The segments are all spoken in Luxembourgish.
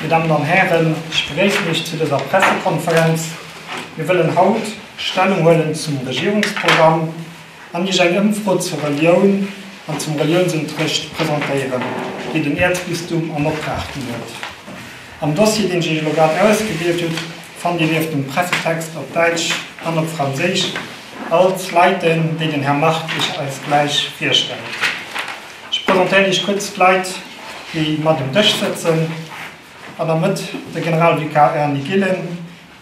Dir Dammen an Hären, ech begréissen Iech zu dëser Pressekonferenz. Mir wëllen haut Stellung huelen zum Regierungsprogramm an Iech eng Ëmfro zur Relioun an zum Reliounsunterricht presentéieren, déi den Äerzbistum an Optrag ginn huet. Am Dossier, deen ech Iech elo grad ausgedeelt hutt, fannt Dir nieft dem Pressetext op Däitsch an op Franséisch all d'Sliden, déi den Här Margue Iech eis gläich virstellt. Ech presentéieren Iech kuerz d'Leit, déi mat um Dësch sëtzen. An der Mëtt de Generalvikar Erny Gillen,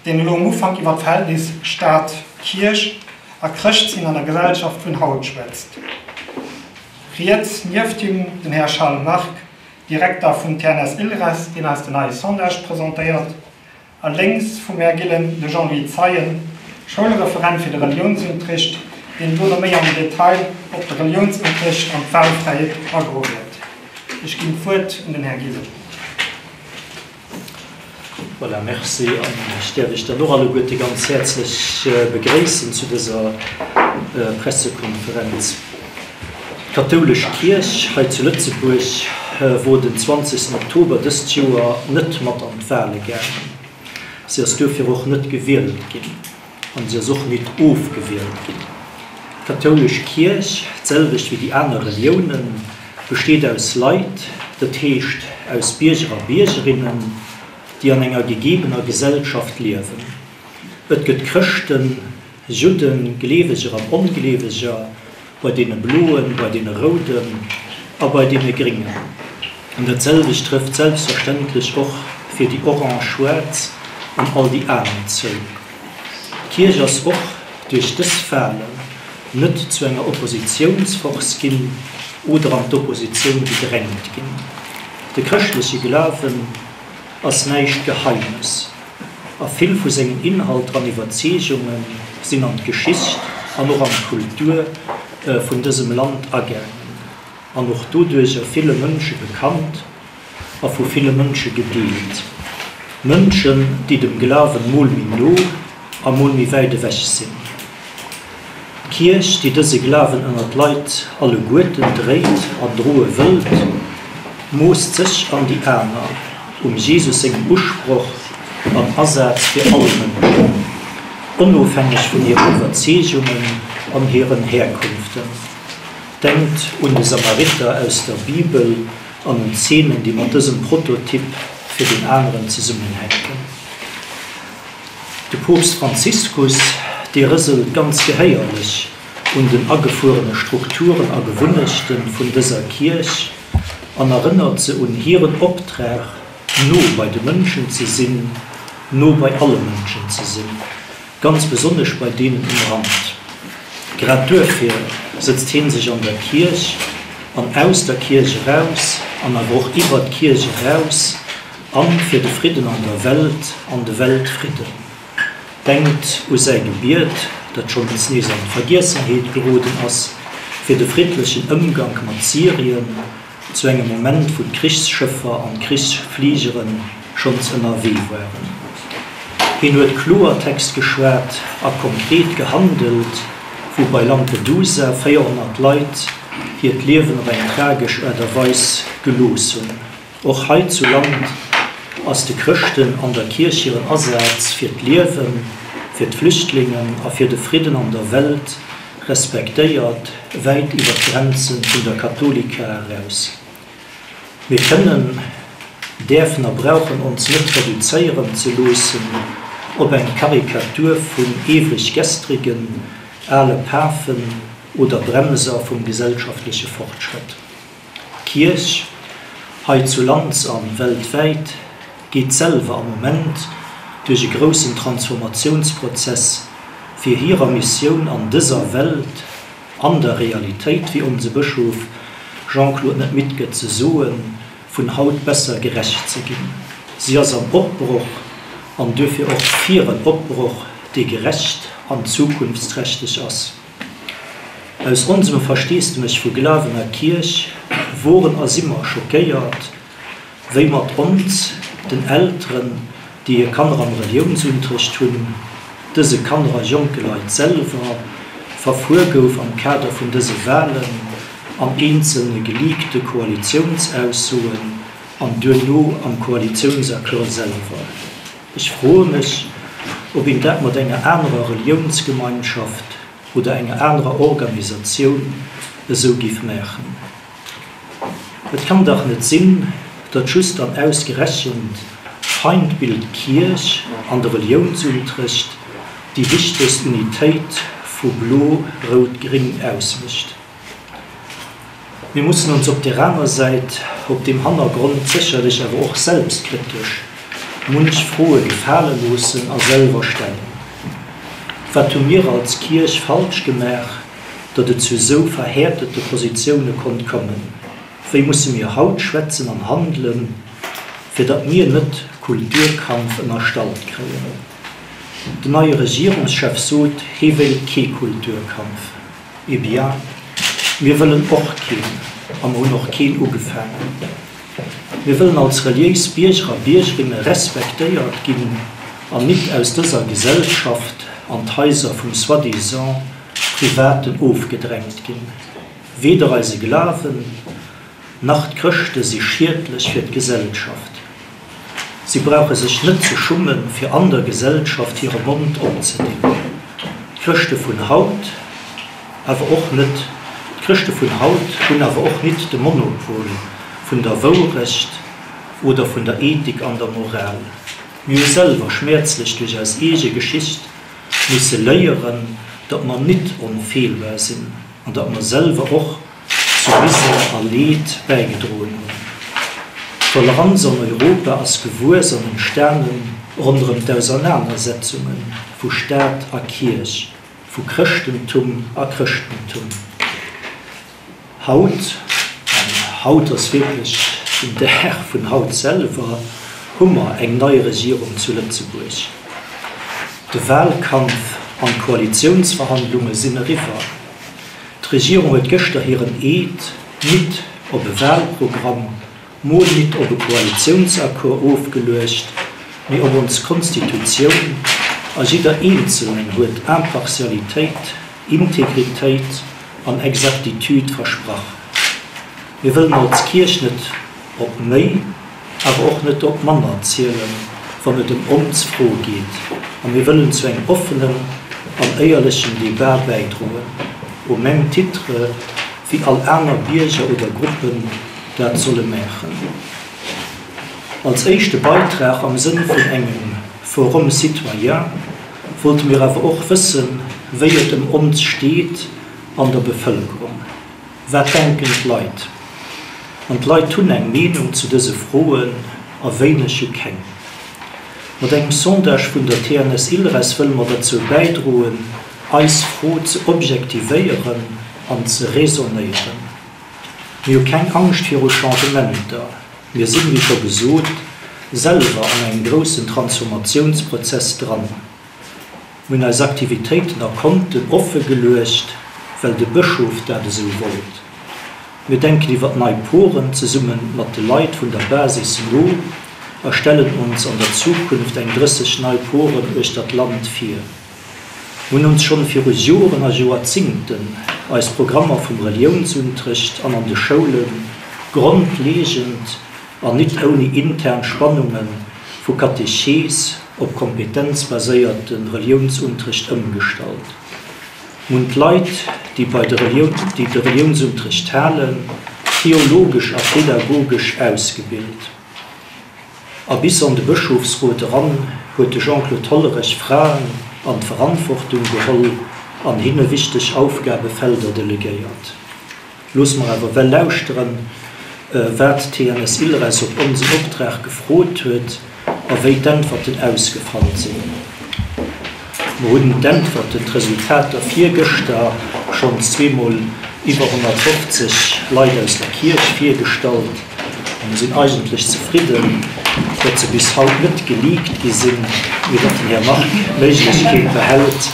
deen elo um Ufank iwwer d'Verhältnis Staat, Kierch a Chrëschtsinn an der Gesellschaft vun haut schwätzt. Riets nieft him den Här Charles Margue, Direkter vun TNS Ilres, deen eis den neie Sondage presentéiert. A lénks vum Här Gillen de Jean-Louis Zeien, Schoulreferent fir de Reliounsunterricht, deen dono méi am Detail op de Reliounsunterricht an d'Wahlfräiheet agoe wäert. Ech ginn d'Wuert un den Här Gillen. Voilà, merci. An ech däerf Iech dann och alleguerte ganz häerzlech begréissen zu dëser Pressekonferenz. D'kathoulesch Kierch hei zu Lëtzebuerg wor den 20 Oktober dëst Joer net mat an d'Wale gaangen. Si ass duerfir och net gewielt ginn an si ass och nit ofgewielt ginn. D'kathoulesch Kierch, d'selwecht wéi déi aner Reliounen, besteet aus Leit, dat heescht aus Bierger a Biergerinnen, déi an enger gegebener Gesellschaft liewen. Et gëtt Chrëschten, Judden, Gleeweger an Ongleeweger, bei deene Bloen, bei deene Rouden a bei deene Gringen. An dat selwecht trëfft selbstverständlech och fir déi Orange, Schwaarz an all déi aner zou. D'Kierch ass och duerch dës Walen net zu enger Oppositiounsforce ginn oder an d'Oppositioun gedrängt ginn. De chrëschtleche Glawen ass näischt Geheimes. A vill vu sengen Inhalter an Iwwerzeegunge sinn an d'Geschicht an och an d'Kultur vun dësem Land agaangen an och doduercher ville Mënsche bekannt a vu ville Mënsche gedeelt. Mënschen, déi dem Glawen mol méi no a mol méi wäit ewech sinn. D'Kierch, déi dëse Glawen ënner d'Leit alleguerten dréit an droe wëllt, moosst sech an déi aner um Jesus sengem Usproch an Asaz fir all Mënschen, onofhängeg vun hiren Iwwerzeegungen an hiren Herkunften. Denkt un de Samariter aus der Bibel an un d'Zeenen, déi mat dësem Prototyp fir den aneren zesummenhänken. De Poopst Franziskus, dee rëselt ganz gehéierlech un den agefuerene Strukturen a Gewunnechte vun dëser Kierch an erënnert se un hiren Optrag, no bei de Mënschen ze sinn, no bei alle Mënschen ze sinn, ganz besonnesch bei deenen um Rand. Grad duerfir sëtzt heen sech an der Kierch an aus der Kierch eraus an awer och iwwer d'Kierch eraus An fir de Fridden an der Welt an de Weltfridden. Denkt u säi Gebiet, dat schonns nees an d'Vergiessenheet geroden ass, fir de friddlechen Ëmgank mat Syrien, zu engem Moment wou d'Krichsschëffer an d'Krichsfligere schonns ënnerwee waren. Hien huet Kloertext geschwat a konkret gehandelt, wou bei Lampedusa 400 Leit hiert Liewen op eng tragesch Aart a Weis gelooss hunn. Och hei zu Land ass de Chrëschten an der Kierch hiren Asaz fir d'Liewen, fir d'Flüchtlingen a fir de Fridden an der Welt respektéiert, wäit iwwer d'Grenze vun der Katholika eraus. Mir kënnen, däerfen a brauchen ons net reduzéieren ze loossen op eng Karikatur vun eweggestrigen ale Pafen oder Bremser vum gesellschaftleche Fortschrëtt. D'Kierch, hei zu Land an weltwäit, geet selwer am Moment duerch e groussen Transformatiounsprozess, fir hirer Missioun an dëser Welt, an der Realitéit, wéi onse Bëschof Jean-Claude net midd gëtt ze soen, vun haut besser gerecht ze ginn. Si ass am Opbroch an duerfir och fir en Opbroch, dee gerecht an zukunftsträchteg ass. Aus onsem Versteesdemech vu Glawen a Kierch woren a si mer schockéiert, wéi mat ons, den Elteren, déi hir Kanner am Reliounsunterrecht hunn, dëse Kanner a jonke Leit selwer, verfuer gouf am Kader vun dëse Walen an eenzelne geleakte Koalitiounsaussoen. an duerno am Koalitiounsaccord selwer. Ech froe mech, ob een dat mat enger anerer Reliounsgemeinschaft oder enger anerer Organisatioun esou giff maachen. Et kann dach net sinn, datt just an ausgerechent d'Feindbild Kierch an de Reliounsunterrecht déi wichtegst Unitéit vu Blo-Rout-Gring ausmécht. Mir mussen ons op där aner Säit op deem Hannergrond sécherlech awer och selbstkritesch munch Froe gefale loossen a selwer stellen, Wat hu mir als Kierch falsch gemaach, datt et zu esou verhäertete Positioune konnt kommen? Wéi musse mir haut schwätzen an handelen, fir datt mir net Kulturkampf ënnerstallt kréien? Den neie Regierungschef sot, hee wéilt kee Kulturkampf. Eh bien, mir wëllen och keen a mer hunn och keen ugefaangen. Mir wëllen als reliéis Bierger a Biergerinne respektéiert ginn an nit aus dëser Gesellschaft an d'Haiser vum soi-disant Privaten ofgedrängt ginn. Weder eise Glawen nach d'Chrëschte si schiedlech fir d'Gesellschaft. Si brauche sech net ze schummen, fir an der Gesellschaft hire Mond opzedinn. D'Chrëschte vun haut awer och net D'Chrëschte vun haut hunn awer och nit de Monopol vun der Wourecht oder vun der Ethik an der Moral. Mir hu selwer schmäerzlech duerch eis eege Geschicht misse léieren, datt mer nit onfeelbar sinn an datt mer selwer och zu Misär a Leed bäigedroen hunn. D'Toleranz an Europa ass gewuess an entstanen ronderëm d'Ausernanersetzunge vu Staat a Kierch, vu Chrëschtentum a Chrëschtentum. Haut, an haut ass wierklech den Dag vun haut selwer, hu mer eng nei Regierung zu Lëtzebuerg. De Wahlkampf an d'Koalitiounsverhandlunge sinn eriwwer. D'Regierung huet gëschter hiren Eed nit op e Wahlprogramm, mol nit op e Koalitiounsaccord ofgeluecht, mee op ons Konstitutioun, a jidder Eenzelnen huet Impartialitéit, Integritéit an Exaktitude versprach. Mir wëllen als Kierch net op méi, awer och net op manner zielen, wann et ëm ons Fro geet, a mir wëllen zu engem offenen an éierlechen Debat bäidroen, au même titre wéi all aner Bierger oder Gruppen dat solle maachen. Als éischte Beitrag am Sënn vun engem Forum citoyen wollte mir awer och wëssen, wéi et ëm ons steet an der Bevëlkerung. Wat denken d'Leit? An d'Leit hunn eng Meenung zu dëse Froen, a wéineg hu keng. Mat engem Sondage vun der TNS-Ilres wëlle mer derzou bäidroen, eis Fro ze objektivéieren an ze raisonnéieren. Mir hu keng Angscht viru Changementer. Mir sinn, wéi scho gesot, selwer an engem groussen Transformatiounsprozess dran. Mir hunn eis Aktivitéiten a Konten offe geluecht, well de Bëschof dat esou wollt. Mir denken iwwer nei Poren zesumme mat de Leit vun der Basis no a stellen ons an der Zukunft eng 30 nei Poren uechter d'Land vir. Mir hunn ons schonn viru Joren a Joerzingten eis Programmer vum Reliounsunterrecht an an de Schoule grondlegend an nit ouni intern Spannunge vu Katechees op kompetenzbaséierte Reliounsunterrecht ëmgestallt. Mir hunn d'Leit, déi bei de Relioun, déi de Reliounsunterrecht halen, theologesch a pedagogesch ausgebilt. A bis an de Bëschofsrot eran huet de Jean-Claude Hollerech Fraen an d'Verantwortung geholl an hinne wichteg Aufgabefelder delegéiert. Loosse mer awer well lauschteren, wat d'TNS Ilres op onsen Optrag gefrot huet a wéi d'Äntwerten ausgefall sinn. Mer hunn d'Äntwerten, d'Resultater virgëschter schonns zweemol iwwer 150 Leit aus der Kierch virgestallt a mer sinn eigentlech zefridden, datt se bis haut net geleakt gi sinn, mee datt den Här Margue d'Méiglechkeet behält,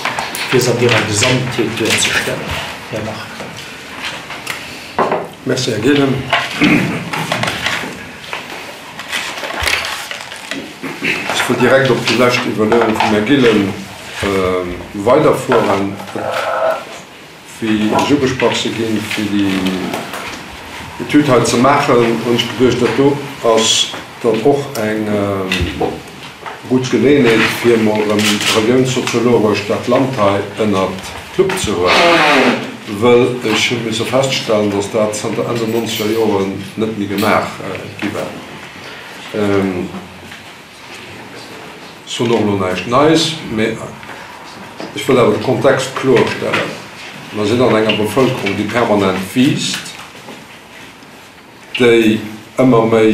fir se an hirer Gesamtheet duerzestellen. Här Margue. Merci, Här Gillen. Ech wëll direkt op déi lescht Iwwerleeung vum Här Gillen weiderfueren. Wéi ech ugesprach si ginn, fir déi. Etüd hei ze maachen, hunn ech geduecht, dat do ass dann och eng gutt Geleeënheet, fir emol erëm reliounssoziologesch dat Land hei ënnert d'Lupp ze huelen, wëll ech hu misse feststellen, dass dat zanter Enn den nonzeger Joren net méi gemaach gi war. Soen och elo näischt Neies, mee ech wëll awer de Kontext kloerstellen. Mer sinn an enger Bevëlkerung, déi permanent wiisst, déi ëmmer méi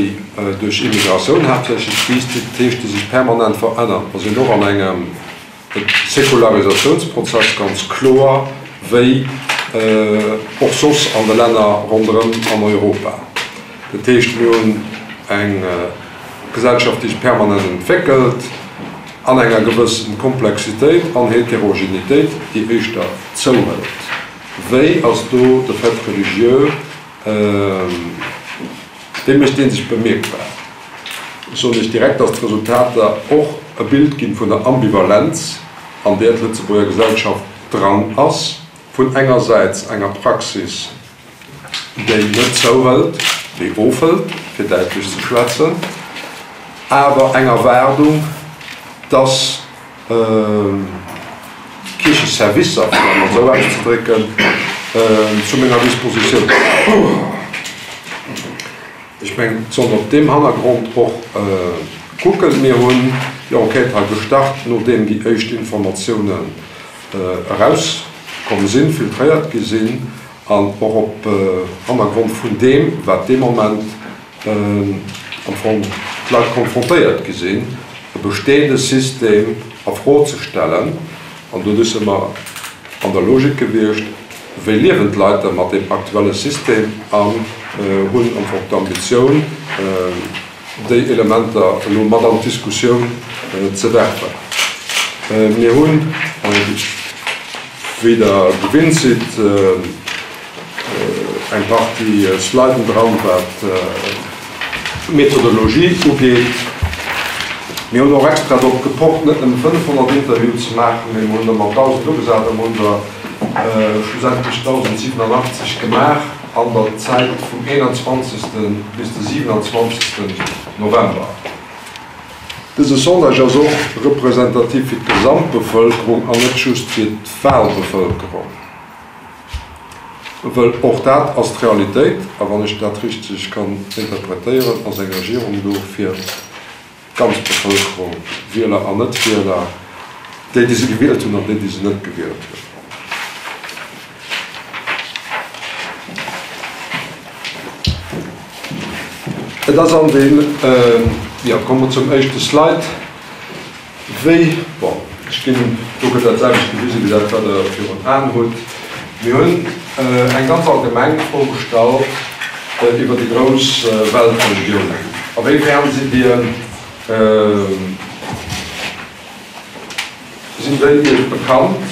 duerch Immigratioun haaptsächlech wiisst, dat heescht, déi sech permanent verännert. Mer sinn och an engem Säkularisatiounsprozess, ganz kloer, wéi och soss an de Länner ronderëm an Europa. Dat heescht, mir hunn eng Gesellschaft, déi sech permanent entwéckelt, an enger gewëssen Komplexitéit an Heterogenitéit, déi éischter zouhëlt. Wéi ass do de Fait religieux, wéi mécht dee sech bemierkbar? Ech soen Iech direkt, dass d'Resultater och e Bild ginn vun der Ambivalenz, an där d'Lëtzebuerger Gesellschaft dran ass, vun engersäits enger Praxis, déi net zouhëlt, déi ofhëlt, fir däitlech ze schwätzen, awer eng Erwaardung, dass d'Kiercheservicer, fir dat emol esou auszedrécken, zu menger Dispositioun stinn. Ech mengen, et soll een op deem Hannergrond och kucken. Mir hunn déi Enquête hei gestart, nodeem déi éischt Informatiounen erauskomm sinn, filtréiert gi sinn an och op Hannergrond vun deem, wat dee Moment am Fong d'Leit konfrontéiert gi sinn, e bestehende System a Fro ze stellen. An doduerch si mer an der Logik gewiescht, wéi liewen d'Leit da mat deem aktuelle System an hunn am Fong d'Ambitioun, déi Elementer elo mat an d'Diskussioun ze werfen. Mir hunn, wéi Der gewinnt sidd, eng Partie Sliden dran, wat d'Methodologie ugeet. Mir hunn och extra drop gepocht, net nëmme 500 Interviewen ze maachen, mee mir hunn der mat 1.000 ugesat a mir hunn der schlussendlech 1.087 gemaach an der Zäit vum 21. Bis de 27. November. Dëse Sondage ass och representativ fir d'Gesamtbevëlkerung an net just fir d'Wahlbevëlkerung. Wëll och dat ass d'Realitéit, a wann ech dat richteg kann interpretéieren, ass eng Regierung do fir d'ganz Bevëlkerung, Wieler an Net-Wieler, déi, déi se gewielt hunn an déi, déi se net gewielt hunn. Et ass an deem, jo, komme mer zum éischte Slide. Wéi, bon, ech ginn, do gëtt dat selwecht gewise wéi dat, wat Der virun Aen hutt. Mir hunn eng ganz allgemeng Fro gestallt iwwer déi grouss Weltreliounen. A wéi fern sidd Dir, Sinn déi Iech bekannt?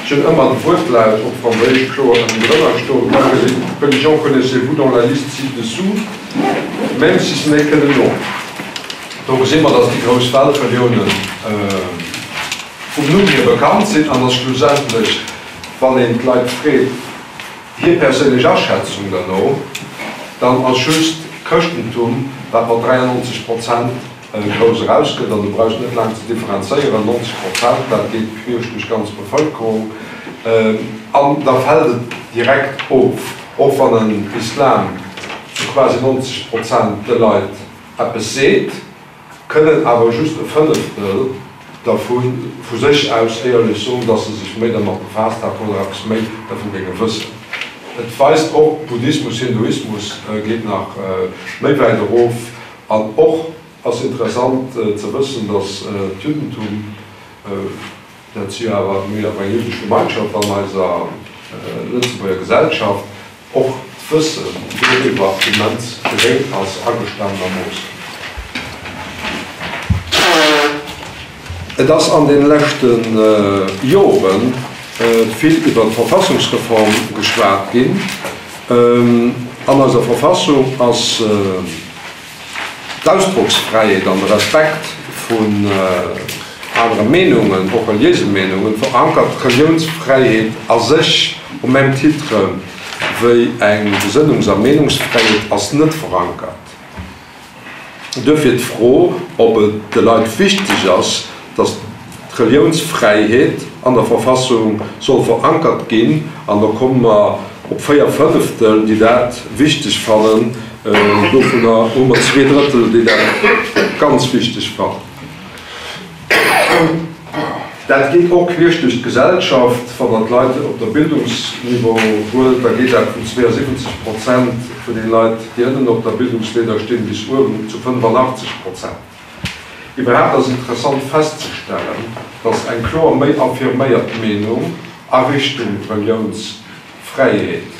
Ech hunn ëmmer de Wuertlaut op Franséisch kloer ënnendrënner stoen, Quelle religion connaissez-vous dans la liste ci-dessous, même si ce n'est que le nom. Do gesi mer, dass déi grouss Weltreliounen vum Numm hier bekannt sinn an dass schlussendlech, wann een d'Leit freet, hir perséinlech Aschätzung derno, dann ass just d'Chrëschtentum, wat mat 93 Prozent grouss erausgëtt, an du brauchs net laang ze differenzéieren, 90 Prozent, dat geet queesch duerch d'ganz Bevëlkerung, an da fält et direkt of, och wann en Islam zu quasi 90 Prozent de Leit eppes seet, kënnen awer just e Fënneftel dervu vu sech aus éierlech soen, dass se sech méi dermat befaasst haten oder eppes méi dervu géinge wëssen. Et weist och, Buddhismus, Hinduismus geet nach méi wäit erof. An och ass interessant ze wëssen, datt d'Juddentum, dat si jo awer, mir hu jo awer eng jüddesch Gemeinschaft an eiser Lëtzebuerger Gesellschaft, och d'Wëssen doriwwer immens geréng ass, agestanenermoossen. Et ass an de leschte Jore vill iwwer d'Verfassungsreform geschwat ginn. An eiser Verfassung ass d'Ausdrocksfräiheet an de Respekt vun anere Meenungen, och reliéise Meenungen, verankert. D'Reliounsfräiheet a sech au même titre. wéi eng Gesënnungs a Meenungsfräiheet ass net verankert. Duerfir d'Fro, ob et de Leit wichteg ass, datt d'Reliounsfräiheet an der Verfassung soll verankert ginn. An da komme mer op 4 Fënneftel, déi dat wichteg fannen. Dovunner hu mer 2 Drëttel, déi dat ganz wichteg fannen. Dat geet och queesch duerch d'Gesellschaft. Wann Der d'Leit op der Bildungsniveau huelt, da geet dat vun 72 Prozent vun den Leit, déi ënnen op der Bildungsleeder stinn, bis uewen zu 85 Prozent. Iwwerhaapt ass interessant festzestellen, dass eng kloer méi affirméiert Meenung a Richtung Reliounsfräiheet,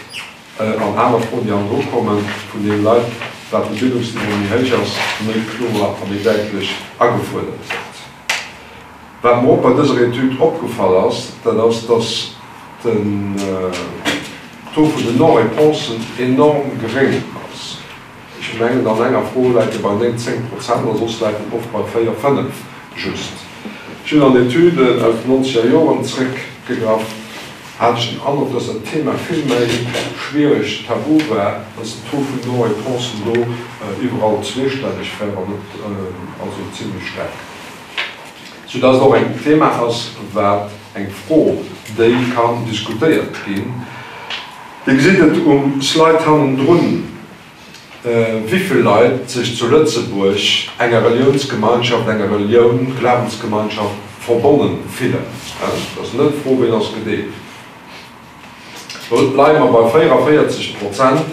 An aner Froen, déi hannendru kommen, vun deene Leit, wat de Bildungsniveau méi héich ass, méi kloer a méi däitlech agefuerdert gëtt. Wat mer och bei dëser Etüd opgefall ass, dat ass, dass den Taux vun den Non-réponsen enorm geréng ass. Ech mengen, an enger Fro läit e bei 9, 10 Prozent a soss läit en oft bei 4, 5 just. Ech hunn an Etüden aus den nonzeger Joren zréckgegraff, hat ech den Androck, dass dat Thema vill méi schwiereg, tabu war, dass den Taux vun Non-réponsen do iwwerall zweestelleg war, wann net also zimlech staark, soudass et och en Thema ass, wat eng Fro, déi kann diskutéiert ginn. Dir gesitt et um Slide hannendrun, wivill Leit sech zu Lëtzebuerg enger Reliounsgemeinschaft, enger Relioun, Glawensgemeinschaft verbonne fillen. Et ass net d'Fro, ween ass gedeeft. Do leie mer bei 44 Prozent,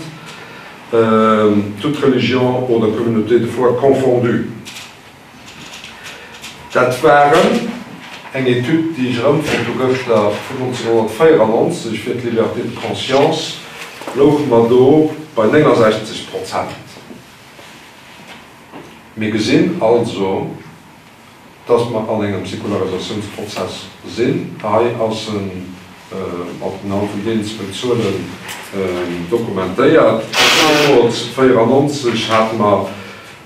toutes religions oder communautés de foi confondues. Dat waren eng Etüd, déi ech erëmfonnt hu gëschter, vun 1994 fir d'Liberté de conscience, louche mer do bei 69 Prozent. Mir gesinn also, dass mer an engem Säkularisatiounsprozess sinn. Hei ass en mat unhand vun deenen zwou Zuelen dokumentéiert. Deemools, 1994, hate mer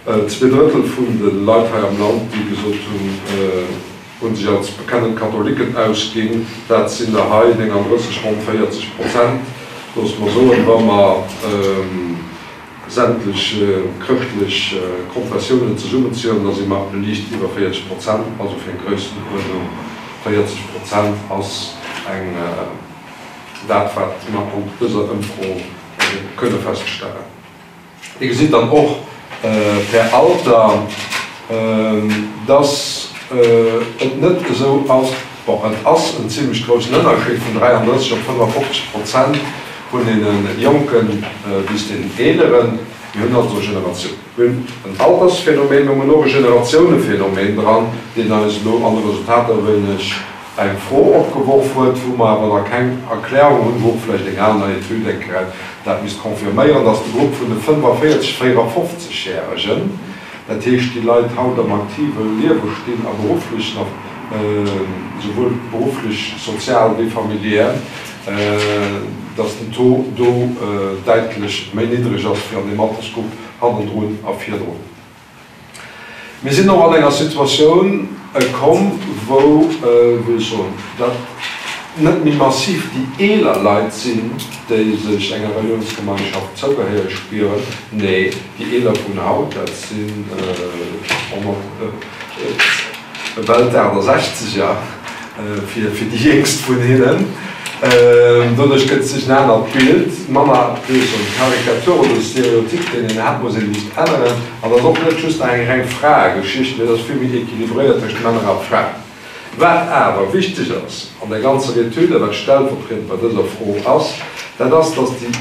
2 Drëttel vun de Leit hei am Land, déi gesot hunn, hu sech als bekennend Katholiken ausginn. Dat sinn der hei 39, ronn 40 Prozent. Loosse mer soen, wa mer sämtlech chrëschtlech Konfessiounen zesummenzielen, da si mer liicht iwwer 40 Prozent. Also fir eng Gréisstenuerdnung, 40 Prozent ass eng dat, wat mer an dëser Ëmfro kënne feststellen. Dir gesitt dann och per Alter, dass et net esou ass, bon, et ass en zimlech groussen Ënnerscheed vun 33 op 55 Prozent vun deene Jonke bis deenen Eeleren. Mir hunn also e Generatioun, mir hunn en Altersphänomen, mä mir hunn och e Generatiounephänomen dran, deen eis elo an de Resultater e wéineg eng Fro opgeworf huet, wou mer awer nach keng Erklärung hunn, wou och vläicht eng aner Etüd eng Kéier dat misst confirméieren, dass de Grupp vun de 45, 54 Järegen, dat heescht déi Leit haut am aktive Liewe stinn a berufflech nach, souwuel berufflech, sozial wéi familiär, dass den Taux do däitlech méi niddreg ass wéi an deem Altersgrupp hannendrun a virdrun. Mir sinn och an enger Situatioun komm, wou, wéi ech soen, dat net méi massiv déi eeler Leit sinn, déi sech enger Reliounsgemeinschaft zougehéiereg spieren. Nee, déi Eeler vun haut, dat sinn Ewell d'Aachtasechzeger fir déi jéngst vun hinnen. Doduerch gëtt sech en anert Bild, manner wéi ech soen, Karikatur oder de Stereotyp, deen een hat, muss ee liicht änneren. An et ass och net just nach eng reng Fraegeschicht, mee et ass vill méi equilibréiert tëscht Männer a Fraen. Wat awer wichteg ass an der ganzer Etüd a wat stellvertriedend bei dëser Fro ass, dat ass, dass déi,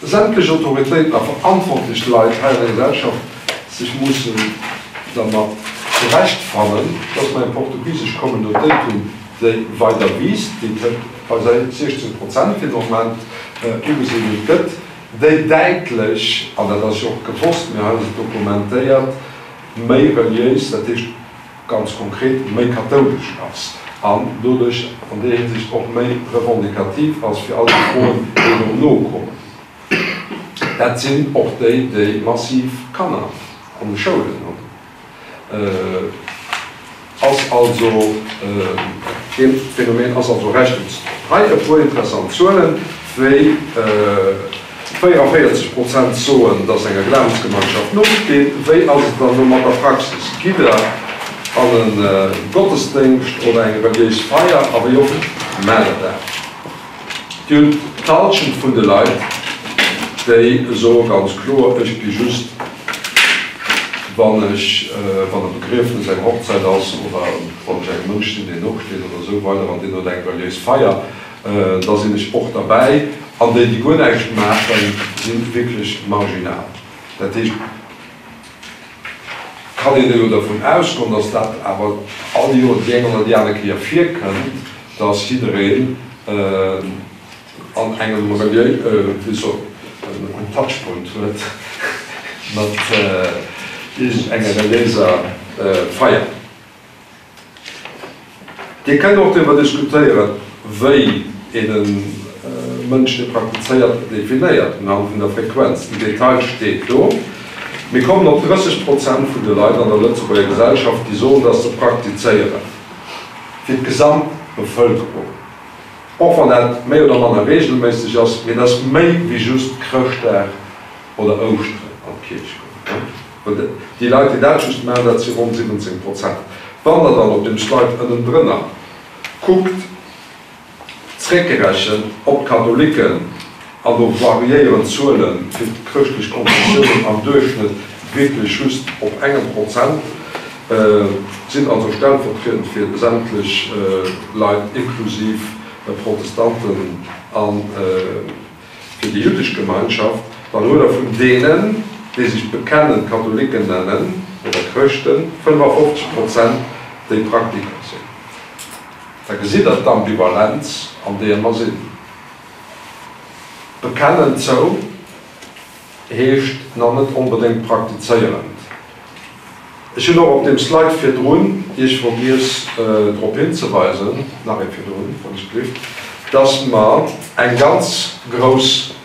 sämtlech Autoritéiten a verantwortlech Leit hei an der Gesellschaft sech mussen dermat zurechtfannen, dass mer eng portugisesch Communautéit hunn, déi weider wiisst, déi bei 16 Prozent fir de Moment ugesidelt gëtt, déi däitlech, an dat ass jo och gewosst, mir hu se dokumentéiert, méi reliéis, dat heescht, ganz konkret méi kathoulesch ass an doduerch an där Hinsicht och méi revendikativ ass fir all déi Froen, déi dono kommen. Dat sinn och déi, déi massiv Kanner an de Schoulen hunn. Ass also, deem Phänomen ass also Rechnung ze droen. Hei e puer interessant Zuelen. Wéi 44 Prozent soen, dass enger Glawensgemeinschaft nostinn. Wéi ass et dann elo mat der Praxis? Gitt Der an e Gottesdéngscht oder eng reliéis Feier a wéi oft maacht Der dat? Dir hutt d'Hallschent vun de Leit, déi soe ganz kloer, Ech gi just, wann ech, wann e Begriefnes, eng Hochzäit ass oder wann ech engem Mënsch sinn, deen nosteet oder esou weider an deen huet eng reliéis Feier. Da sinn ech och derbäi. An déi, déi guer näischt maachen, si wierklech marginal. Dat heescht, kann een elo dervun ausgoen, datt dat awer all Joer déi eng oder déi aner Kéier virkënnt, datt jiddereen an engem reliéi, wéi soll, en Touchpoint huet mat iergendenger reliéiser Feier. Dir kënnt och driwwer diskutéieren, wéi een e Mënsch, dee praktizéiert, definéiert, unhand vun der Frequenz. Den Detail steet do. Mir kommen op 30 Prozent vun de Leit an der Lëtzebuerger Gesellschaft, déi soen, dass se praktizéieren. Fir d'gesamt Bevëlkerung, och wann dat méi oder manner reegelméisseg ass, mee dat ass méi wéi just Chrëschtdag oder Ouschteren an d'Kierch goen. Well déi Leit, déi dat just maachen, dat si ronn 17 Prozent. Wann Der dann op dem Slide ënnendrënner kuckt, zréckgerechent op d'Katholiken, an do variéieren d'Zuele fir d'chrëschtlech Konfessiounen am Duerchschnëtt wierklech just op engem Prozent, sinn also stellvertriedend fir sämtlech Leit, inklusiv Protestanten a. Fir déi jüddesch Gemeinschaft, dann huet er vun deenen, déi sech bekennend Katholiken nennen oder Chrëschten, 55 Prozent, déi Praktiker sinn. Da gesitt Der d'Ambivalenz, an deeër mer sinn. Bekennen zou. Heescht nach net onbedéngt praktizéierend. Ech hunn och op deem Slide virdrun Iech vergiess drop hinzeweisen, nach ee virdrun, wann ech gelift, dass mer eng ganz grouss,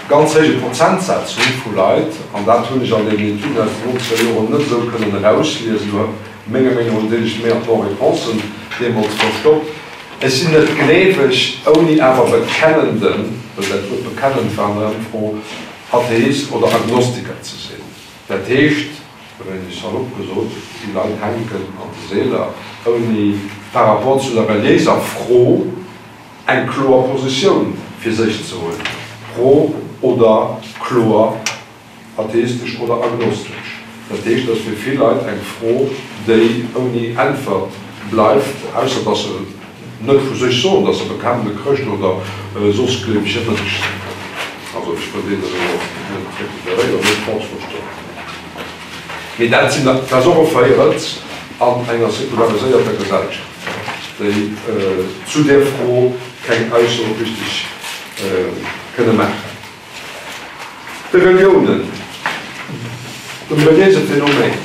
ganz héije Prozentsaz hu vu Leit, an dat hunn ech an deenen Etüden aus den nonzeger Joren net esou kënnen erausliesen, do menger Meenung no hunn déi sech méi an d'Non-réponsen deemools verstoppt, Ech sinn net gleeweg, ouni awer bekennenden, well dat Wuert bekennend war an der Ëmfro, Atheist oder Agnostiker ze sinn. Dat heescht, e wéineg salopp gesot, déi Leit hänken an de Seeler, ouni par rapport zu der reliéiser Fro eng kloer Positioun fir sech ze hunn, pro oder kloer Atheistesch oder agnostesch, dat heescht, et ass fir vill Leit eng Fro, déi ouni Äntwert bleift, ausser dass se net vu sech soen, dass se bekennende Chrëscht oder soss gleewege Mënsch sinn. Also ech wëll deenen elo net vituperéieren, net falsch verstoen, mee dat sinn, dat ass och e Véierels an enger sekulariséierter Gesellschaft, déi zu där Fro keng Ausso richteg kënne maachen. De Reliounen, dem reliéise Phänomen,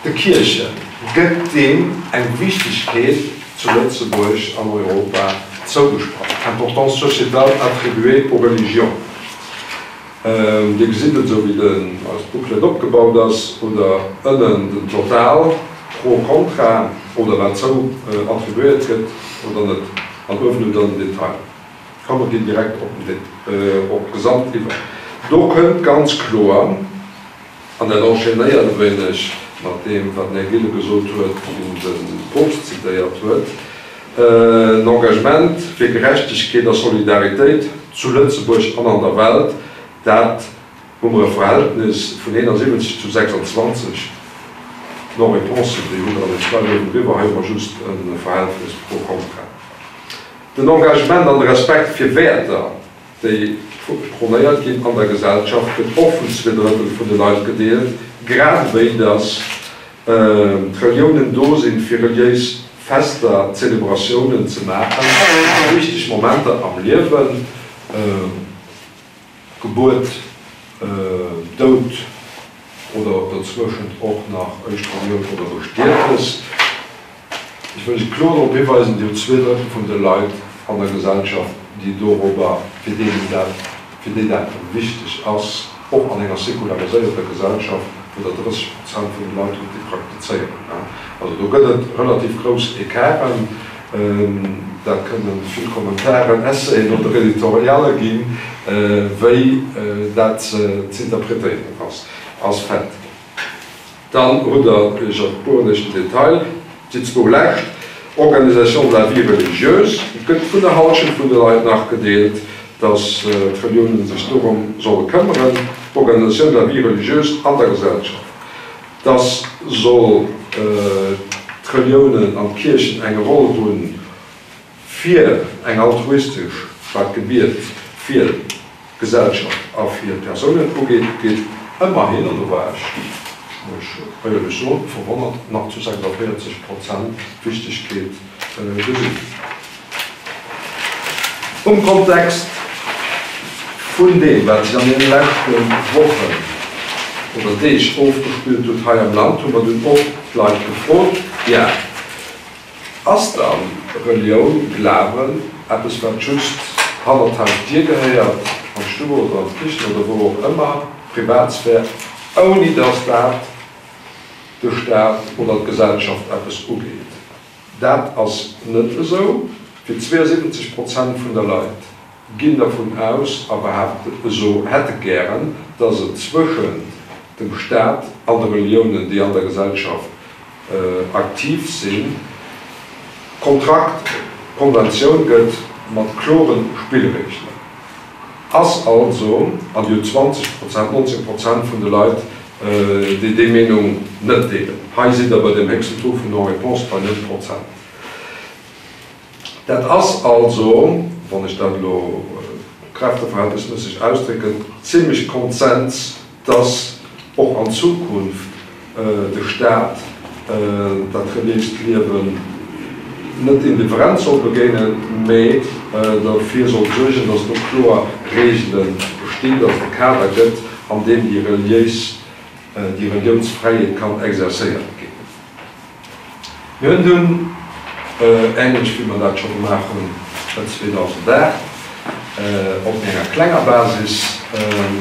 de Kierche gëtt deem eng Wichtegkeet zu Lëtzebuerg an Europa zougesprach, importance sociétale attribuée aux religions. Dir gesitt et, esou wéi den eist Booklet opgebaut ass, oder ënnen den Total, pro, contra, oder wat zou attribuéiert gëtt oder net, an uewen hutt Der den Detail. Komm mer ginn direkt op den op d'Gesamt iwwer. Do kënnt ganz kloer, an dat enchaînéiert e wéineg mat deem, wat den Här Gillen gesot huet, wou en de Poopst zitéiert huet, en Engagement fir Gerechtegkeet a Solidaritéit zu Lëtzebuerg an an der Welt, dat hu mer e Verhältnis vun 71 zu 26 Non-réponsen, déi hu mer an dem Slide uewendriwwer, hei hu mer just e Verhältnis pro contra. Den Engagement an de Respekt fir Wäerter, déi prônéiert ginn an der Gesellschaft, gëtt och vun zweedrëttel vun de Leit gedeelt, grad ewéi datt d'Reliounen do sinn, fir reliéis Fester, Zelebratiounen ze maachen, wichteg Momenter am Liewen. Gebuert, Doud oder dozwëschent och nach Éischt Kommioun oder Bestietnes. Ech wëll lech kloer drop hiweisen, Dir hutt zweedrëttel vun de Leit an der Gesellschaft, déi dorobber, fir deenen dat, fir déi dat wichteg ass, och an enger sekulariséierter Gesellschaft, wou Der 30 Prozent vun de Leit hutt, déi praktizéieren. Also do gëtt et relativ grouss Ecarten. Dat kënne vill Kommentaren, Essayen oder Editorialle ginn, wéi dat z'interpretéieren ass, ass fett. Dann hutt Der, ech erspueren Iech den Detail, déi zwou lescht, Organisation de la vie religieuse, gëtt vun der Halschent vun de Leit nach gedeelt, dass d'Reliounen sech dorëm solle këmmeren, Organisation de la vie religieuse an der Gesellschaft, dass soll d'Reliounen an d'Kierchen eng Roll hunn fir eng altruistesch, wat d'Gebiet fir d'Gesellschaft a fir d'Persounen ugeet, geet ëmmerhin, an do war ech, muss ech éierlech soen, verwonnert, nach zu 46 Prozent d'Wichtegkeet gesinn. Um Kontext vun deem, wat sech an deene leschte Wochen oder Deeg ofgespillt huet hei am Land, hu mer dunn och d'Leit gefrot, Ja, Ass dann Relioun, Glawen, eppes wat just hannert d'Hausdier gehéiert, an d'Stuff oder an d'Kichen oder wou och ëmmer, Privatsphär, ouni datt dat de Staat oder d'Gesellschaft eppes ugeet? Dat ass net esou. Fir 72 Prozent vun der Leit ginn dervun aus a behaapten eso hätte gären, datt et zwëschent dem Staat an de Reliounen, déi an der Gesellschaft aktiv sinn, Kontrakt, Konventioun gëtt mat klore Spillregelen. Ass also, an Dir hutt 20 Prozent, 19 Prozent vun de Leit, déi déi Meenung net deelen. Hei sidd Der bei deem héchsten Taux vun Non-réponse bei 9 Prozent. Dat ass also, wann ech dat elo kräfteverhältnisméisseg ausdrécken, zimlech Konsens, dass och an Zukunft de Staat dat reliéist Liewen net indifferent soll begéinen, mä derfir soll suergen, dass do kloer Regele bestinn, dass et e Kader gëtt, an deem déi reliéis, déi Reliounsfräiheet kann exercéiert ginn. Mir hunn dunn, änlech wéi mer dat scho gemaach hunn 2008, op méi enger klenger Basis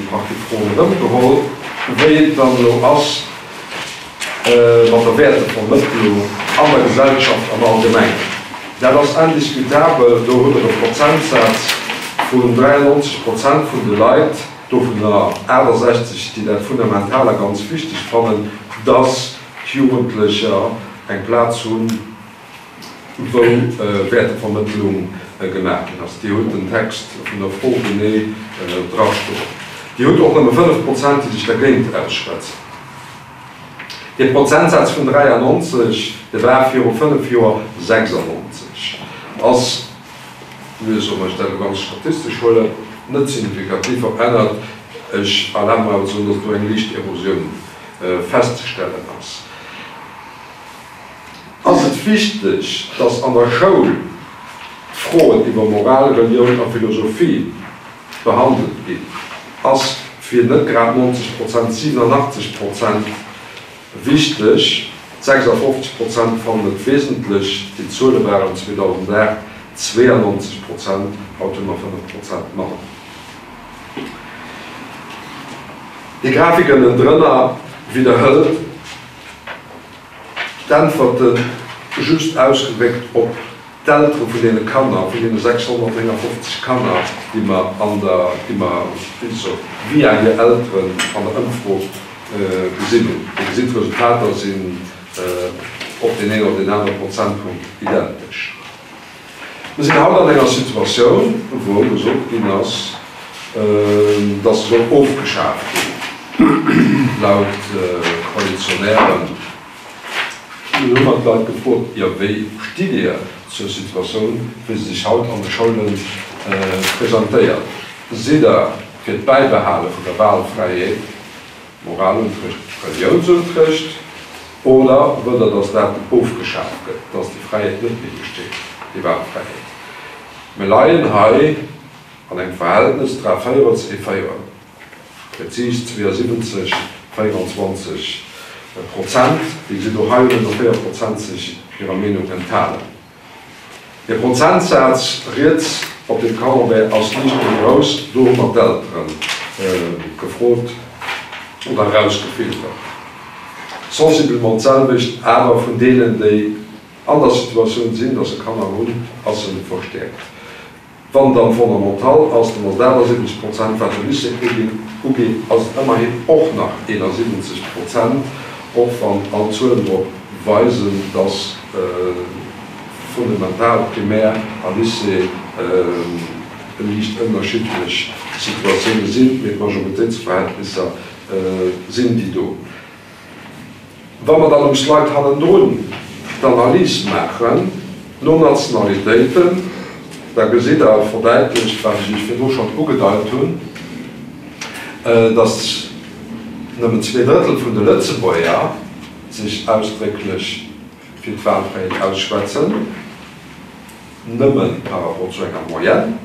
nach déi Froen erëmgeholl, wéi et dann elo ass mat der Wäertevermëttlung an der Gesellschaft am Allgemengen. Dat ass indiscutabel, do hutt Der e Prozentsaz vun 93 Prozent vun de Leit, dovunner 68, déi dat fundamental a ganz wichteg fannen, dass d'Jugendlecher eng Plaz hunn, wou Wäertevermëttlung gemaach ginn ass. Dir hutt den Text vun der Fro genee drastoen. Dir hutt och nëmme 5 Prozent, déi sech dergéint ausschwätzen. Dee Prozentsaz vun 93, dee war viru 5 Joer 96, ass, wéi soll ech dat elo ganz statistesch huelen, net signifikativ verännert. Ech erlabe mer awer ze soen, datt do eng liicht Erosioun festzestellen ass. Ass et wichteg, dass an der Schoul d'Froen iwwer Moral, Relioun a Philosophie behandelt ginn? Ass fir net grad 90 Prozent 87 Prozent wichteg, 56 Prozent fannen et wesentlech. Déi Zuele waren 2008 92 Prozent, haut hu mer 5 Prozent manner. Déi Grafik ënnendrënner widderhëlt d'Äntwerte just ausgedréckt op d'Eltere vun deene Kanner, vun deene 659 Kanner, déi mer an der, déi mer, wéi gesot, via hir Elteren an der Ëmfro gesinn hunn. Dir gesitt, d'Resultater sinn op deen een oder deen anere Prozentpunkt identesch. Mir sinn haut an enger Situatioun, wou gesot ginn ass, dass se soll ofgeschaf ginn, laut Koalitionären. Dunn hu mer d'Leit gefrot, Jo, wéi stitt Dir zur Situatioun, wéi se sech haut an de Schoule presentéiert? Sidd Der fir d'Bäibehale vun der Wahlfräiheet? Moralunterrecht, Reliounsunterrecht, oder wëllt Der, dass dat ofgeschaf gëtt, dass déi Fräiheet net méi besteet, déi Wahlfräiheet? Mir leien hei an engem Verhältnes dra véierel zu ee Véierel, prezis 72, 24 Prozent. Dir gesitt, och hei hunn elo 4 Prozent sech hirer Meenung enthalen. De Prozentsaz riets op dem Camembert ass liicht méi grouss, do hu mer d'Eltere gefrot oder erausgefiltert. Sensiblement d'selwecht awer vun deenen, déi. an der Situatioun sinn, dass se Kanner hunn, ass se verstäerkt. Wann et am Fondamental ass, dann ass et 78 Prozent. Wat de Lycée ugeet, ass et ëmmerhin och nach 71 Prozent, och wann all Zuelen drop weisen, dass Fundamental, Primär a Lycée liicht ënnerschiddlech Situatioune sinn, mee d'Majoritéitsverhältnisser sinn déi do. Wa mer dann um Slide hannendrun d'Analys maachen no Nationalitéiten, da gesitt Der verdäitlecht, wat ech Iech virdru schonn ugedeit hunn, dass nëmmen zweedrëttel vun de Lëtzebuerger sech ausdrécklech fir d'Wahlfräiheet ausschwätzen, nëmme par rapport zu enger Moyenne.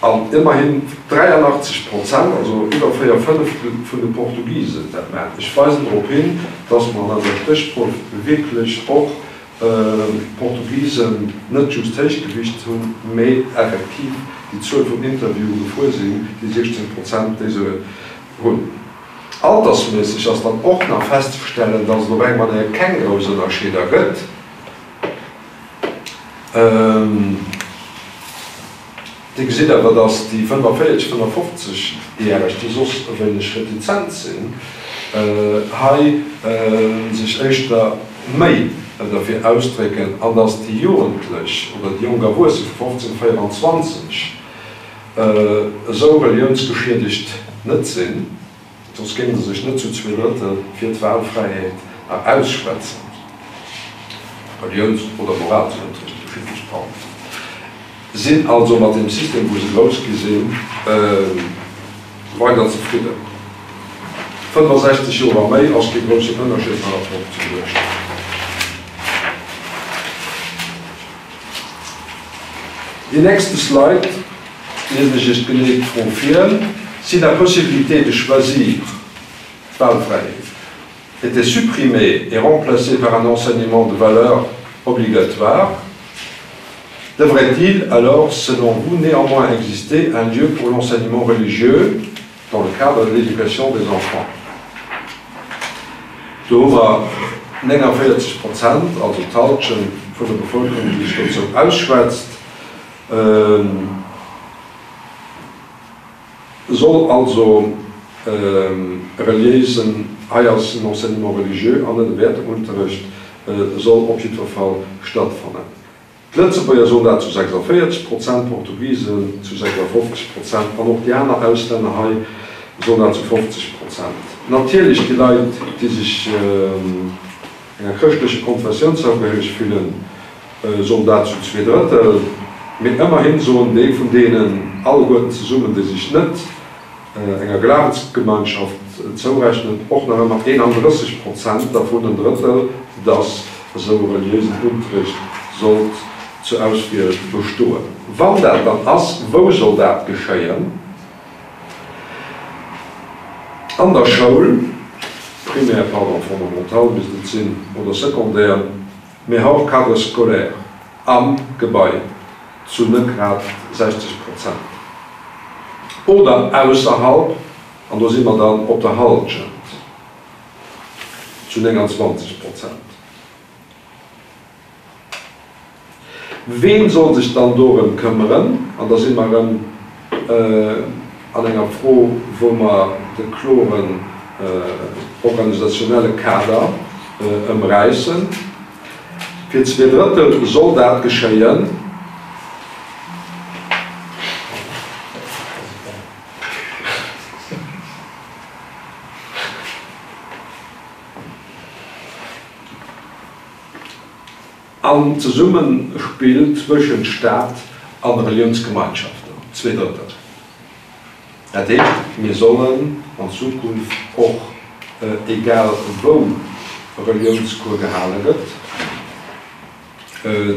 An ëmmerhin 83 Prozent, also iwwer 4 Fënneftel vun de Portugisen dat maachen. Ech weisen drop hin, dass mer an eiser Stéchprouf wierklech och d'Portugisen net just héich gewicht hunn, mee effektiv déi Zuel vun Interviewe gefuer sinn, déi 16 Prozent, déi se hunn. Altersméisseg ass dann och nach festzestellen, dass et op eng Manéier keng grouss Ënnerscheeder gëtt. Dir gesitt awer, dass déi 45, 55 Järeg, déi soss e wéineg retizent sinn, hei sech éischter méi derfir ausdrécken an dass déi Jugendlech oder déi jonk Erwuesse vu 15, 24 esou reliounsgeschiedegt net sinn. Soss géinge se sech net zu zweedrëttel fir d'Wahlfräiheet ausschwätzen. Reliouns oder Moralsunterricht op jiddwer Fall sinn also mat deem System, wou se grouss gi sinn, weider zefridden. 65 Joer a méi ass kee groussen Ënnerscheed par rapport zum Duerchschnëtt. Deen nächste Slide liesen ech Iech genee d'Fro vir, Si la possibilité de choisir d'Wahlfräiheet était supprimée et remplacée par un enseignement de valeurs obligatoire, devrait-il alors, selon vous, néanmoins exister un lieu pour l'enseignement religieux dans le cadre de l'éducation des enfants? Do hu mer 49 Prozent, also d'Halschent vun der Bevëlkerung, déi sech dozou ausschwätzt. Soll also e reliéisen, hei ass en Enseignement religieux an net e Wäerteunterrecht, soll op jiddwer Fall stattfannen. D'Lëtzebuerger soen dat zu 46 Prozent, d'Portugisen zu 56 Prozent an och déi aner Auslänner hei soen dat zu 50 Prozent. Natierlech déi Leit, déi sech enger chrëschtlecher Konfessioun zougehéireg fillen, soen dat zu zweedrëttel, mee ëmmerhin soen déi vun deenen alleguerten zesummen, déi sech net enger Glawensgemeinschaft zourechnen, och nach ëmmer 31 Prozent, dervun en Drëttel, dass esou e reliéisen Unterricht sollt zur Auswiel bestoen. Wann dat dann ass, wou soll dat geschéien? An der Schoul, primaire, pardon, fondamental misst et sinn, oder secondaire, mee hors cadre scolaire, am Gebai zu net grad 60 Prozent oder ausserhalb, an do si mer dann op der Halschent, zu 29 Prozent. Ween soll sech dann dorëm këmmeren? An da si mer erëm an enger Fro, wou mer de kloren organisationelle Kader ëmräissen. Fir zweedrëttel soll dat geschéien. Am Zesummespill zwëschent Staat a Reliounsgemeinschaften, zweedrëttel. Dat heescht, mir sollen an Zukunft och, egal wou Reliounscours gehale gëtt,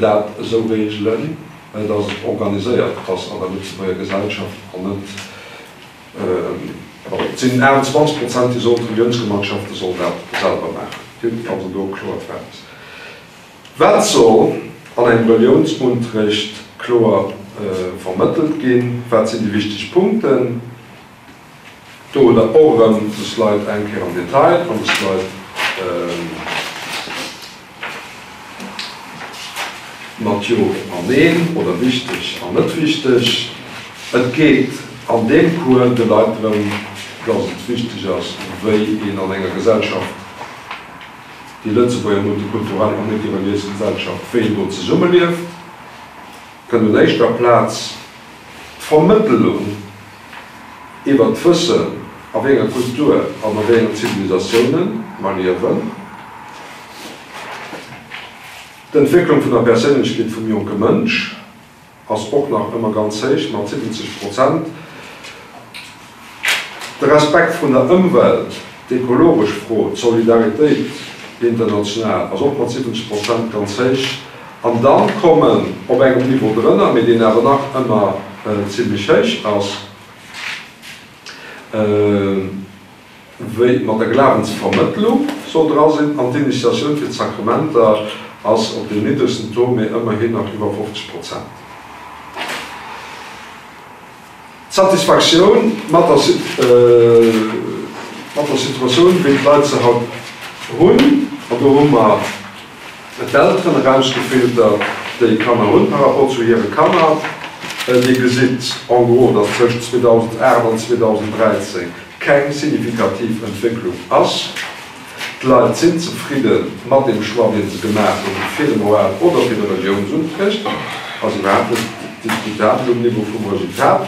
dat esou regelen, dass et organiséiert ass an der Lëtzebuerger Gesellschaft an net, bon, et sinn 28 Prozent, déi soen, d'Reliounsgemeinschafte sollen dat selwer maachen. Dir hutt also do e kloert Verhältnis. Wat soll an engem Reliounsunterrecht kloer vermëttelt ginn? Wat sinn déi wichteg Punkten? Do hutt der och erëm de Slide eng Kéier am Detail an de Slide. mat Jo an Neen oder wichteg an net wichteg. Et geet an deem Cours de Leit drëm, dass et wichteg ass, wéi een an enger Gesellschaft, déi Lëtzebuerger multikulturell a multireliéis Gesellschaft, wéi een do zesummelieft. Kënnt un éischter Plaz d'Vermëttelung iwwert d'Wëssen, a wéi enger Kultur an a wéi enger Zivilisatioune mer liewen. D'Entwécklung vun der Perséinlechkeet vum jonke Mënsch ass och nach ëmmer ganz héich, mat 70 Prozent. De Respekt vrun der Ëmwelt, d'ekologesch Fro, d'Solidaritéit international ass och mat 70 Prozent ganz héich. An dann kommen op engem Niveau drënner, mee deen awer nach ëmmer zimlech héich ass, wéi mat der Glawensvermëttlung soll dra sinn, an d'Initiatioun fir d'Sakrementer ass op deem niddregsten Taux, mee ëmmerhin nach iwwer 50 Prozent. D'Satisfaktioun mat der Situatioun, wéi d'Leit se haut hunn, an do hu mer d'Elteren erausgefiltert, déi Kanner hunn, par rapport zu hire Kanner. Dir gesitt en gros, datt tëscht 2008 an 2013 keng signifikativ Entwécklung ass. D'Leit sinn zefridde mat deem Choix, dee se gemaach hunn, fir de Moral oder fir de Reliounsunterrecht. Ass iwwerhaapt net diskutabel um Niveau vum Resultat.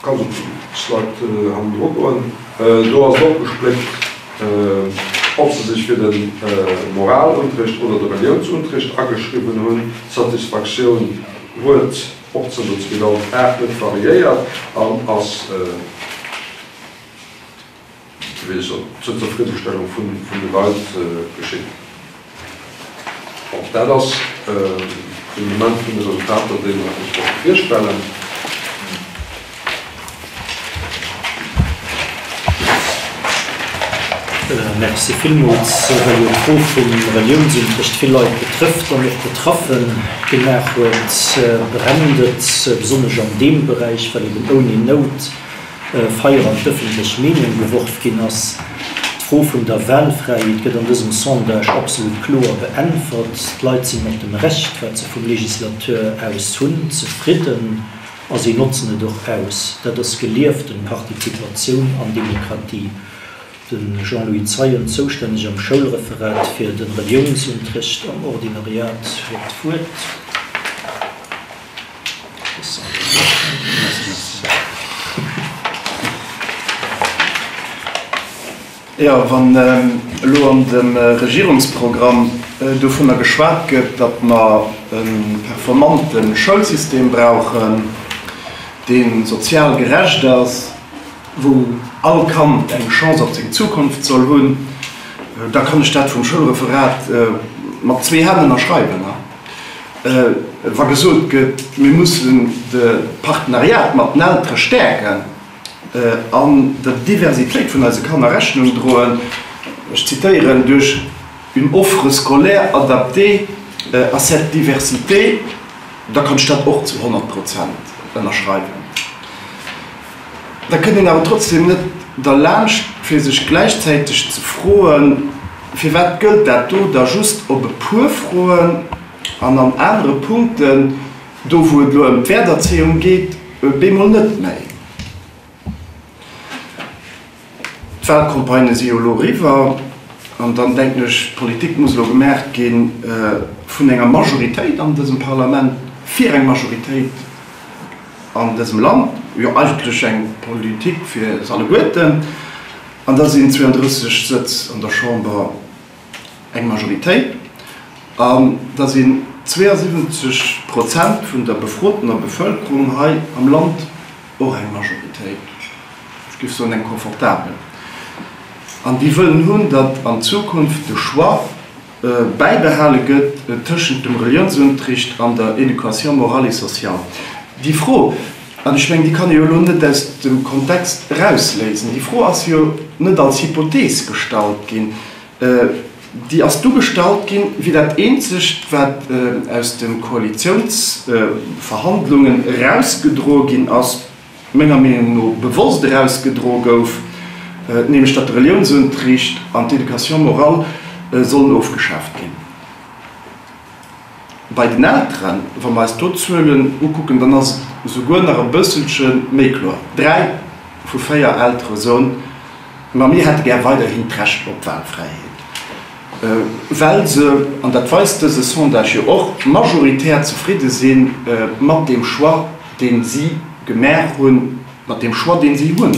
Kanns op d'Slide hannendru goen. Do ass et opgespléckt, ob se sech fir de Moralunterrecht oder de Reliounsunterrecht ageschriwwen hunn. D'Satisfaktioun huet och zënter 2008 net variéiert an ass. Wéi gesot, zur Zefriddestellung vun de Leit geschitt. Bon, dat ass de Moment vun de Resultater, déi mer Iech wollte virstellen. Merci villmools, well jo d'Fro vum Reliounsunterrecht vill Leit betrëfft an och betraffe gemaach huet, brennt et besonnesch an deem Beräich, well eben ouni Nout Feier an d'ëffentlech Meenung geworf ginn ass. D'Fro vun der Wahlfräiheet gëtt an dësem Sondage absolut kloer beäntwert. D'Leit sinn mat dem Recht, wat se vum Legislateur aus hunn, zefridden a si notzen et och aus. Dat ass gelieften Partizipatioun an Demokratie. De Jean-Louis Zeien, zoustänneg am Schoulreferat fir de Reliounsunterrecht am Ordinariat, huet d'Wuert. Jo, wann elo an dem Regierungsprogramm dovunner geschwat gëtt, datt mer e performante Schoulsystem brauchen, dee sozial gerecht ass, wou all Kand eng Chance op seng Zukunft soll hunn, da kann ech dat vum Schoulreferat mat zwee Hänn ënnerschreiwen. Wa gesot gëtt, mir mussen de Partenariat mat den Eltere stäerken an der Diversitéit vun eise Kanner Rechnung droen, ech zitéieren, duerch une offre scolaire adaptée à cette diversité, da kann ech dat och zu 100 Prozent ënnerschreiwen. Da kënnt een awer trotzdem net derlaanscht, fir sech gläichzäiteg ze froen, Firwat gëllt dat do da just op e puer Froen an an anere Punkten, do wou et elo ëm d'Wäerterzéiung geet, bemol net méi? D'Wahlcampagnë si jo elo eriwwer an dann denken ech, Politik muss elo gemaach gi vun enger Majoritéit an dësem Parlament, fir eng Majoritéit an dësem Land, jo eigentlech eng Politik fir se alleguerten, an da sinn 32 Sëtz an der Chamber eng Majoritéit, an da sinn 72 Prozent vun der befrotener Bevëlkerung hei am Land och eng Majoritéit, ech géif soen eng confortabel, an déi wëllen hunn, datt an Zukunft de Choix bäibehale gëtt tëschent dem Reliounsunterricht an der Éducation morale et sociale. Déi Fro, an ech mengen, déi kann ee jo elo net aus dem Kontext erausléisen, déi Fro ass jo net als Hypothees gestallt ginn, déi ass du gestallt ginn, wéi dat eenzegt, wat aus de Koalitiounsverhandlungen erausgedroe ginn ass, menger Meenung no bewosst erausgedroe gouf, nämlech datt de Reliounsunterricht an d'Éducation morale. sollen ofgeschaaft ginn. Bei den Elteren, wa mer eis do d'Zuelen ukucken, dann ass et esouguer nach e bësselche méi kloer, 3 vu 4 Eltere soen, Ma mir hätte gär weiderhin d'Recht op Wahlfräiheet, well se, an dat weist dëse Sondage jo och, majoritär zefridde si mat deem Choix, dee si gemaach hunn, mat deem Choix, dee si hunn.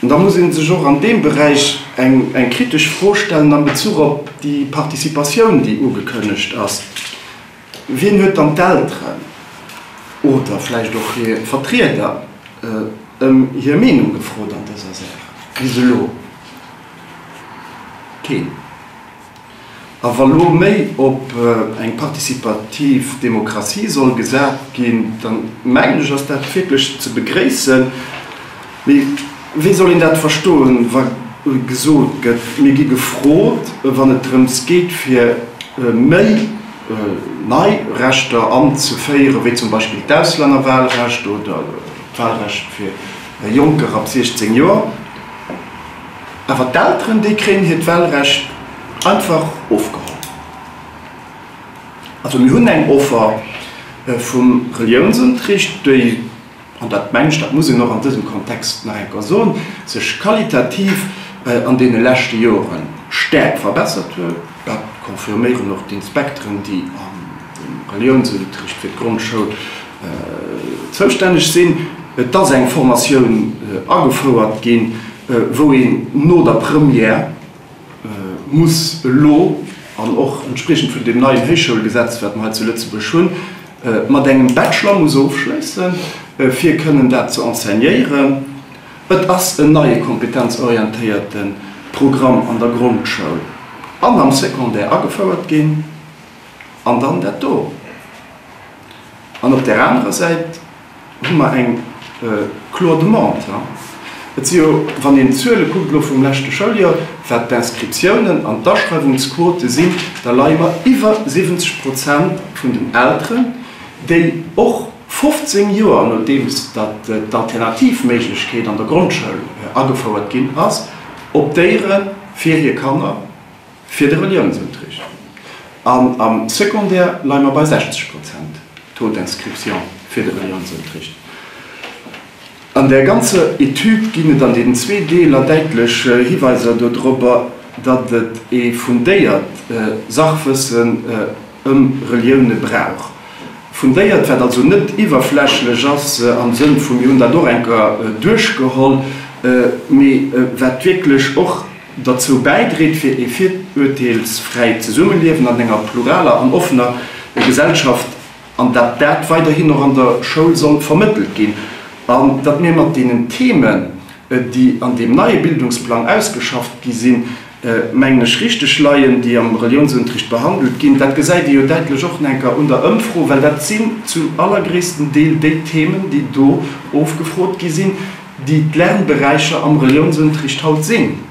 An da muss ee sech och an deem Beräich eng kritesch Fro stellen am Bezuch op déi Participatioun, déi ugekënnegt ass. Wien huet dann d'Elteren oder vläicht och hir Vertrieder ëm hir Meenung gefrot an dëser Saach? Bis elo keen. A wa lo méi op eng participativ Demokratie soll gesat ginn, da mengen ech, ass dat wierklech ze begréissen. Mee wéi soll een dat verstoen, wa gesot gëtt, mir gi gefrot, wann et drëms geet, fir méi nei Rechter anzeféieren, wéi zum Beispill d'Auslännerwahlrecht oder d'Wahlrecht fir Jonker ab 16 Joer? Awer d'Elteren, déi kréien hiert Wahlrecht einfach ofgeholl. Also mir hunn eng Offer vum Reliounsunterricht, déi, an dat mengen ech, dat muss een och an dësem Kontext nach eng Kéier soen, sech qualitativ an deene leschte Jore staark verbessert huet. Dat confirméieren och d'Inspekteren, déi am Reliounsunterricht fir d'Grondschoul zoustänneg sinn. Et ass eng Formatioun agefouert ginn, wou een no der Première muss elo, an och entspriechend vun deem neien Héichschoulgesetz, wat mer hei zu Lëtzebuerg hunn, mat engem Bachelor muss ofschléissen, fir kënnen dat ze enseignéieren. Et ass en neie kompetenzorientéierte Programm an der Grondschoul an am Secondaire agefouert ginn. An dann dat do. An op där anerer Säit hu mer eng kloer Demande. Et si jo, wann een d'Zuele kuckt elo vum leschte Schouljoer, wat d'Inscriptiounen an d'Aschreiwungsquote sinn, da leie mer iwwer 70 Prozent vun den Elteren, déi och 15 Joer nodeems datt d'alternativ Méiglechkeet an der Grondschoul agefouert ginn ass, optéiere fir hir Kanner fir de Reliounsunterricht. An am Secondaire leie mer bei 60 Prozent Taux d'inscription fir de Reliounsunterricht. An där ganzer Etüd ginn et an deenen zwee Deeler däitlech Hiweiser dodrobber, datt et ee fundéiert Sachwëssen ëm Relioune brauch. Fundéiert, wat also net iwwerflächlech ass am Sënn vu mir hunn dat och enker duerchgeholl, mee wat wierklech och derzou bäidréit, fir ee virurteelsfräit Zesummeliewen an enger pluraler an offener Gesellschaft, an datt dat weiderhin och an der Schoul soll vermëttelt ginn, an datt mir mat deenen Themen, déi an deem neie Bildungsplang ausgeschafft gi sinn, mengen ech, richteg leien, déi am Reliounsunterricht behandelt ginn. Dat gesäit ee jo däitlech och enker un der Ëmfro, well dat sinn zum allergréissten Deel déi Themen, déi do ofgefrot gi sinn, déi d'Lernberäicher am Reliounsunterricht haut sinn.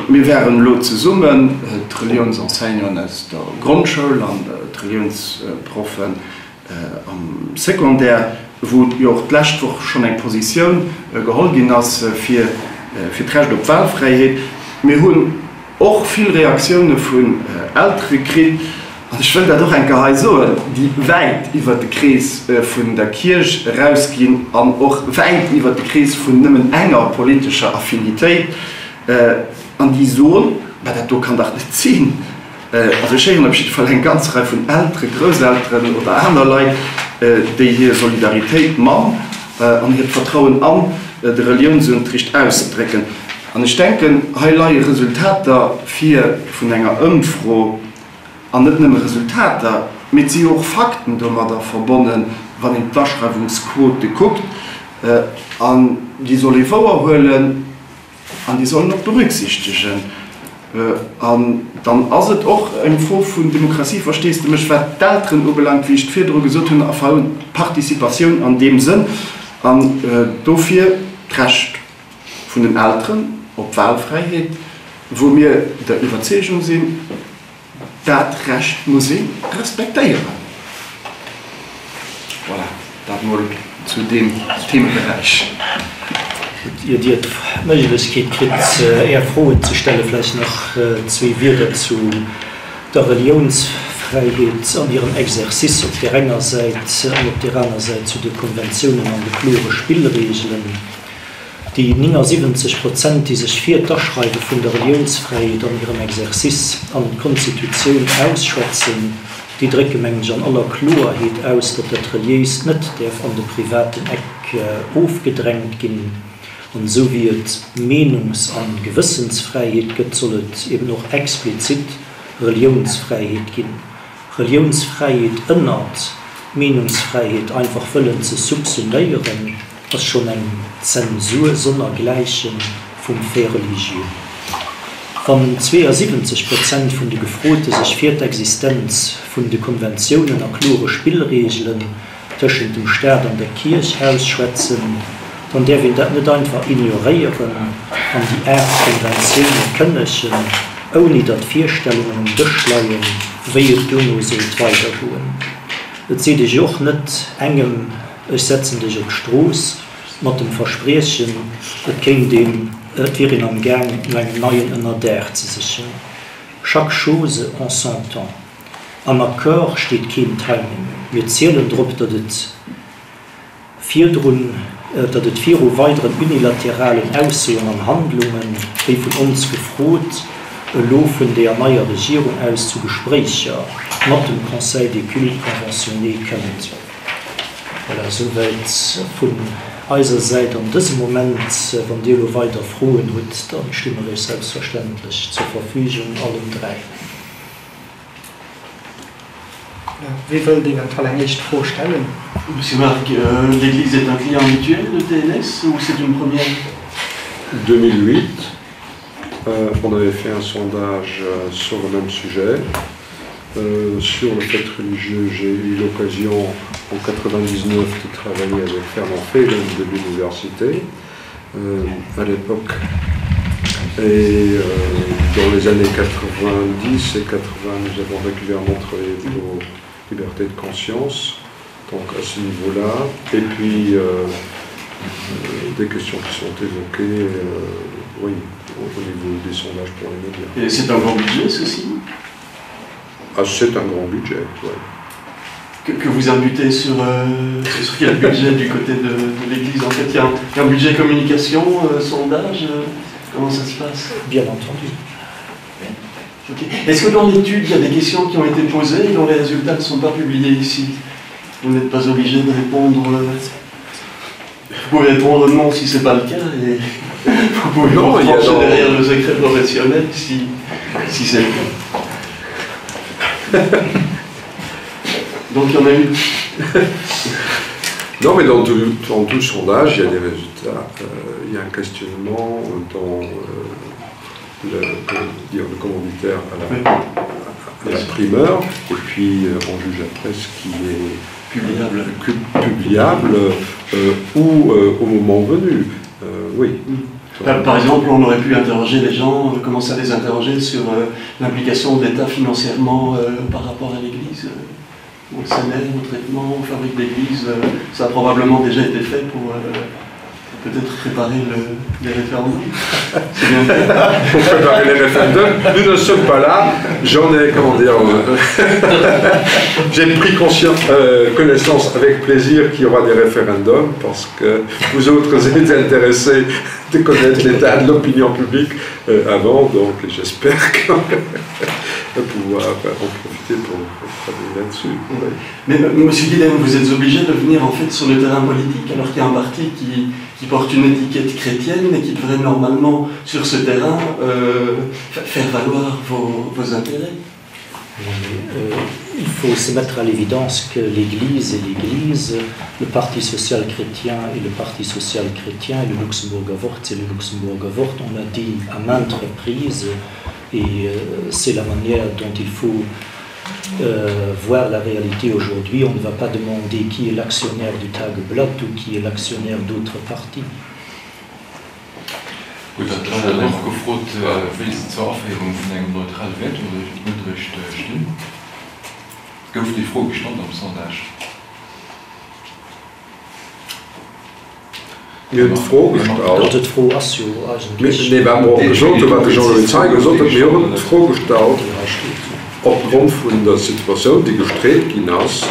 Mir waren elo zesummen, d'Reliounsenseignanten aus der Grondschoul an d'Reliounsproffen am Secondaire, wou jo och d'lescht Woch schonn eng Positioun geholl ginn ass fir d'Recht op Wahlfräiheet. Mir hunn och vill Reaktioune vun Eltere kritt, an ech wëll dat och eng Kéier hei soen, déi wäit iwwert de Krees vun der Kierch erausginn an och wäit iwwert de Krees vun nëmmen enger politescher Affinitéit, an déi soen, Mä dat do kann dach net sinn. Also ech héieren op jidde Fall eng ganz Rei vun Elteren, Grousselteren oder aner Leit, déi hir Solidaritéit mam an hiert Vertrauen an de Reliounsunterricht ausdrécken. An ech denken, hei leie Resultater vir vun enger Ëmfro, an net nëmme Resultater, mee et si jo och Fakten domadder verbonnen, wann een d'Aschreiwungsquote kuckt, an déi soll ee wouerhuelen an déi soll een och berücksichtegen. An dann ass et och eng Fro vun Demokratie, Versteesdemech, wat d'Elteren ubelaangt, wéi ech et virdru gesot hunn, a Participatioun an deem Sënn, an dofir d'Recht vun den Elteren op Wahlfräiheet, wou mir der Iwwerzeegung sinn, dat Recht muss ee respektéieren. Voilà, dat mol zu deem Themeberäich. Ier Dir d'Méiglechkeet kritt, Är Froen ze stellen, vläicht nach zwee Wierder zu der Reliounsfräiheet an hirem Exercice op där enger Säit an op där aner Säit zu de Konventiounen an de klore Spillregelen. Déi 79 Prozent, déi sech fir d'Aschreiwe vun der Reliounsfräiheet an hirem Exercice an d'Konstitutioun ausschwätzen, déi drécke mengen ech an aller Kloerheet aus, datt dat Reliéist net däerf an de privaten Eck ofgedrängt ginn. An esou wéi et Meenungs an Gewëssensfräiheet gëtt, soll et eben och explizit Reliounsfräiheet ginn. Reliounsfräiheet ënnert Meenungsfräiheet einfach wëllen ze subsuméieren, ass schonn eng Zensur sonnergläichen vum Fait religieux. Wann 72 Prozent vun de Gefrote sech fir d'Existenz vun de Konventiounen a klore Spillreegelen tëschent dem Staat an der Kierch ausschwätzen, dann däerf een dat net einfach ignoréieren an déi 8 Konventioune kënnegen, ouni datt Virstellungen um Dësch leien, wéi et dono sollt weidergoen. Et seet ee jo och net engem, Ech setzen dech op d'Strooss, mat dem Verspriechen, et kéint een, et wier een am Gaang no engem neien Ënnerdaach ze sichen. Chaque chose en son temps. Am Accord steet keen Timing. Mir zielen drop, datt et virdrun, datt et viru weideren unilateralen Aussoen an Handlungen, wéi vun ons gefrot, elo vun deeër neier Regierung aus zu Gespréicher mat dem Conseil des cultes conventionnés kënnt. Voilà, esouwäit vun eiser Säit an dësem Moment. Wann Dir elo weider Froen hutt, da sti mer Iech selbstverständlech zur Verfügung, allen dräi. Wie wëllt eventuell eng éischt Fro stellen? Monsieur Margue, l'Église est un client habituel de TNS ou c'est une première? 2008, on avait fait un sondage sur le même sujet. Euh, sur le fait religieux, j'ai eu l'occasion en 99 de travailler avec Fernand Phelan de l'université euh, à l'époque. Et euh, dans les années 90 et 80, nous avons régulièrement travaillé pour liberté de conscience, donc à ce niveau-là. Et puis euh, euh, des questions qui sont évoquées euh, oui, au, au niveau des sondages pour les médias. Et c'est un grand budget, ceci Ah, c'est un grand budget, oui. Que, que vous imputez sur, euh, sur quel budget du côté de, de l'Église En fait, il y, a un, il y a un budget communication, euh, sondage euh, Comment ça se passe Bien entendu. Okay. Est-ce que dans l'étude, il y a des questions qui ont été posées et dont les résultats ne sont pas publiés ici Vous n'êtes pas obligé de répondre. Euh, vous pouvez répondre non si ce n'est pas le cas et vous pouvez non, il y a dans... derrière le secret professionnel si, si c'est le cas. Donc il y en a eu. non, mais dans tout, dans tout sondage, il y a des résultats. Euh, il y a un questionnement dans euh, le, dire, le commanditaire à la, oui. à la primeur, et puis euh, on juge après ce qui est publiable, publiable euh, ou euh, au moment venu. Euh, oui. Par, par exemple, on aurait pu interroger les gens, euh, commencer à les interroger sur euh, l'implication de l'État financièrement euh, par rapport à l'Église, euh, au salaire, au traitement, aux fabriques d'Église. Euh, ça a probablement déjà été fait pour. Euh, peut-être préparer le, les référendums. Pour préparer les référendums, nous ne sommes pas là. J'en ai, comment dire, euh, j'ai pris conscience, euh, connaissance avec plaisir qu'il y aura des référendums parce que vous autres êtes intéressés de connaître l'état de l'opinion publique euh, avant, donc j'espère qu'on va pouvoir en profiter pour, pour travailler là-dessus. Ouais. Mais Monsieur Guilhem, vous êtes obligé de venir en fait sur le terrain politique alors qu'il y a un parti qui, qui porte une étiquette chrétienne et qui devrait normalement sur ce terrain euh, faire valoir vos, vos intérêts. Euh, il faut se mettre à l'évidence que l'Église est l'Église, le Parti social chrétien est le Parti social chrétien et le Luxemburger Wort c'est le Luxemburger Wort. On l'a dit à maintes reprises et euh, c'est la manière dont il faut euh, voir la réalité aujourd'hui. On ne va pas demander qui est l'actionnaire du Tageblatt ou qui est l'actionnaire d'autres partis. Gutt, an d'Leit hunn och gefrot, wéi se zur Aféierung vun engem neutrale Wäertunterricht stinn. Gouf déi Fro gestallt am Sondage? Mir hunn d'Fro gestallt. Also d'Fro ass jo eigentlech. Nee, wat mer och gesot hunn, wat de Jean-Louis Zeien gesot huet, mir hunn d'Fro gestallt opgrond vun der Situatioun, déi gestreet ginn ass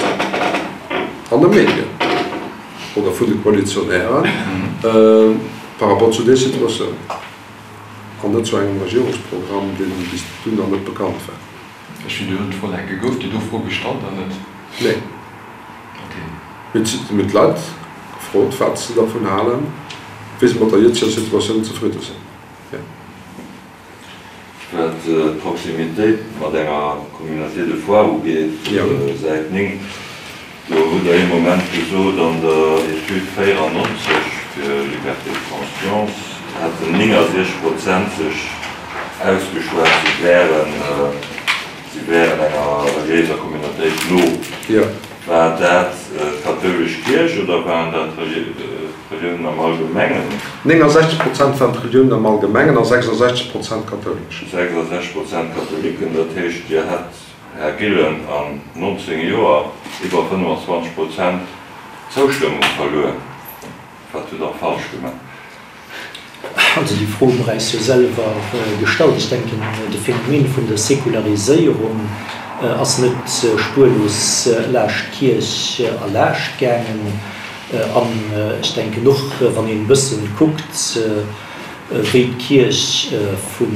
an de Medien oder vun de Koalitionären par rapport zu där Situatioun an net zu engem Regierungsprogramm, dee bis dunn nach net bekannt war. Ech widderhuelen d'Fro nach eng Kéier. Gouf déi do Fro gestallt oder net? Nee. Mir hunn d'Leit gefrot, wat se dervun halen, wéi se mat der jëtzeger Situatioun zefridde sinn. Jo. Wat d'Proximitéit mat enger Communauté de foi ugeet, Säit 9, do hutt Der ee Moment gesot, an der Etüd 94 fir Liberté de conscience hätten 69 Prozent sech ausgeschwat, si wären, Si wären enger reliéiser Communautéit no. War dat d'kathoulesch Kierch oder waren dat d'Reliounen am Allgemengen? 69 Prozent waren d'Reliounen am Allgemengen a 66 Prozent kathoulesch. 66 Prozent Katholiken, dat heescht, Dir hätt, Här Gillen, an 19 Joer iwwer 25 Prozent Zoustëmmung verluer. Wat hutt Der falsch gemaach? Also déi Fro hu mer äis jo selwer gestallt. Ech denken, de Phänomen vun der Säkulariséierung ass net spuerlos laascht d'Kierch a laascht gaangen. An ech denken och, wann een e bëssen kuckt, wéi d'Kierch vu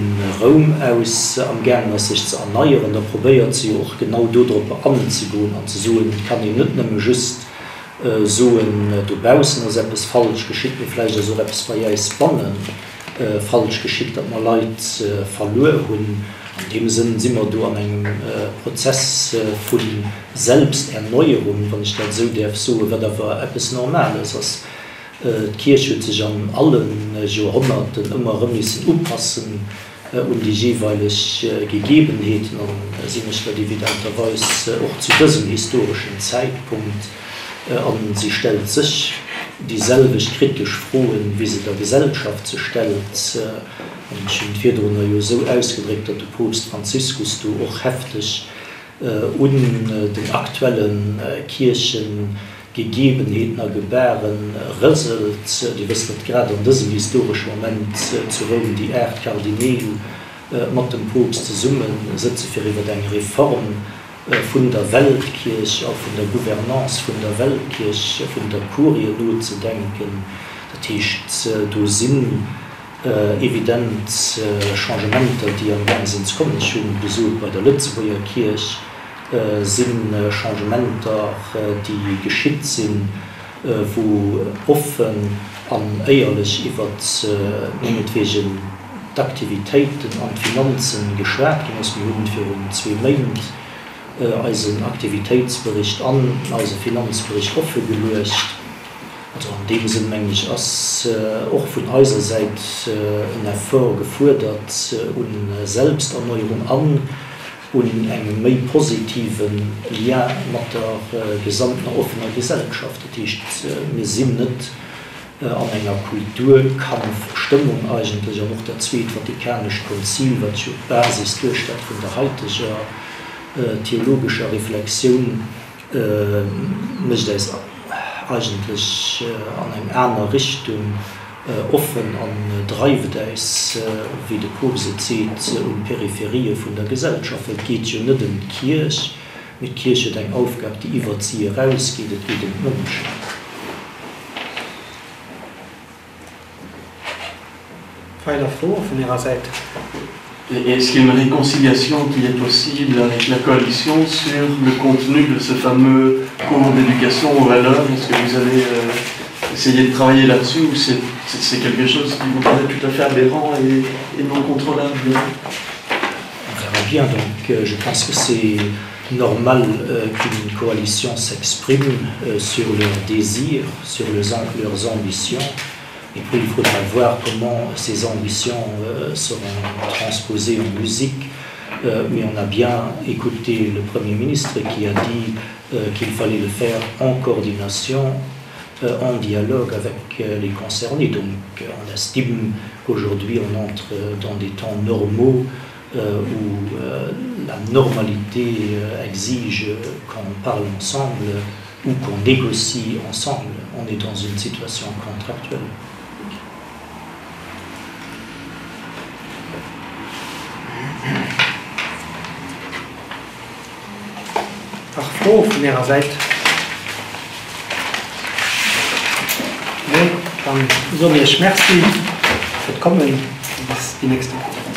Roum aus amgaangen ass sech ze erneieren, da probéiert se jo och genau dodropper anzegoen an ze soen, et kann een net nëmme just Soen, dobaussen ass eppes falsch geschitt, mee vläicht ass och eppes bei äis banne falsch geschitt, datt mer Leit verluer hunn. An deem Sënn si mer do an engem Prozess vu Selbsterneuerung, wann ech dat esou däerf soen, wat awer eppes Normales ass. D'Kierch huet sech an alle Joerhonnerten ëmmer erëm missen upassen un déi jeeweileg Gegebenheeten an si mécht dat evidenterweis och zu dësem historeschen Zäitpunkt an si stellt sech déi selwecht kritesch Froen, wéi se der Gesellschaft se stellt. An ech hunn et virdrunner jo esou ausgedréckt, datt de Poopst Franziskus do och hefteg un den aktuelle Kierchegegebenheeten a Gebaren rëselt. Dir wësst, datt grad an dësem historesche Moment zu Roum déi 8 Kardineel mat dem Poopst zesumme sëtze fir iwwer eng Reform vun der Weltkierch a vun der Gouvernance vun der Weltkierch, vun der Kurie nozedenken. Dat heescht, do sinn Evident Changementer, déi am Gaang sinn ze kommen. Ech hu gesot, bei der Lëtzebuerger Kierch si Changementer, déi geschitt sinn, wou offen an éierlech iwwer mengetwegen d'Aktivitéiten an d'Finanze geschwat ginn ass. Mir hunn virun zwee Méint eisen Aktivitéitsbericht an eise Finanzbericht offegeluecht. Also an deem Sënn, mengen ech, ass och vun eiser Säit en Effort gefuerdert u Selbsterneuerung an un engem méi positive Lien mat der gesamtener offener Gesellschaft. Dat heescht, mir sinn net an enger Kulturkampfstëmmung eigentlech, an och dat Zweet Vatikanescht Konzil, wat jo d'Basis duerstellt vun der haiteger theologescher Reflexioun, mécht äis eigentlech an eng aner Richtung offen an dreift äis, wéi de Poopst et seet, un d'Péripherië vun der Gesellschaft. Well et geet jo net ëm d'Kierch, mee d'Kierch huet eng Aufgab, déi iwwert si erausgeet, et geet ëm d'Mënschen. Weider Froe vun Ärer Säit? Est-ce qu'il y a une réconciliation qui est possible avec la coalition sur le contenu de ce fameux cours d'éducation aux valeurs Est-ce que vous allez euh, essayer de travailler là-dessus ou c'est quelque chose qui vous paraît tout à fait aberrant et, et non contrôlable On verra bien, donc euh, je pense que c'est normal euh, qu'une coalition s'exprime euh, sur leurs désirs, sur leurs, leurs ambitions. Et puis il faudra voir comment ces ambitions euh, seront transposées en musique. Euh, mais on a bien écouté le Premier ministre qui a dit euh, qu'il fallait le faire en coordination, euh, en dialogue avec euh, les concernés. Donc euh, on estime qu'aujourd'hui on entre dans des temps normaux euh, où euh, la normalité euh, exige qu'on parle ensemble ou qu'on négocie ensemble. On est dans une situation contractuelle. Froe vun Ärer Säit? Nee? Dann soe mir Iech Merci fir d'Kommen a bis déi nächste Kéier.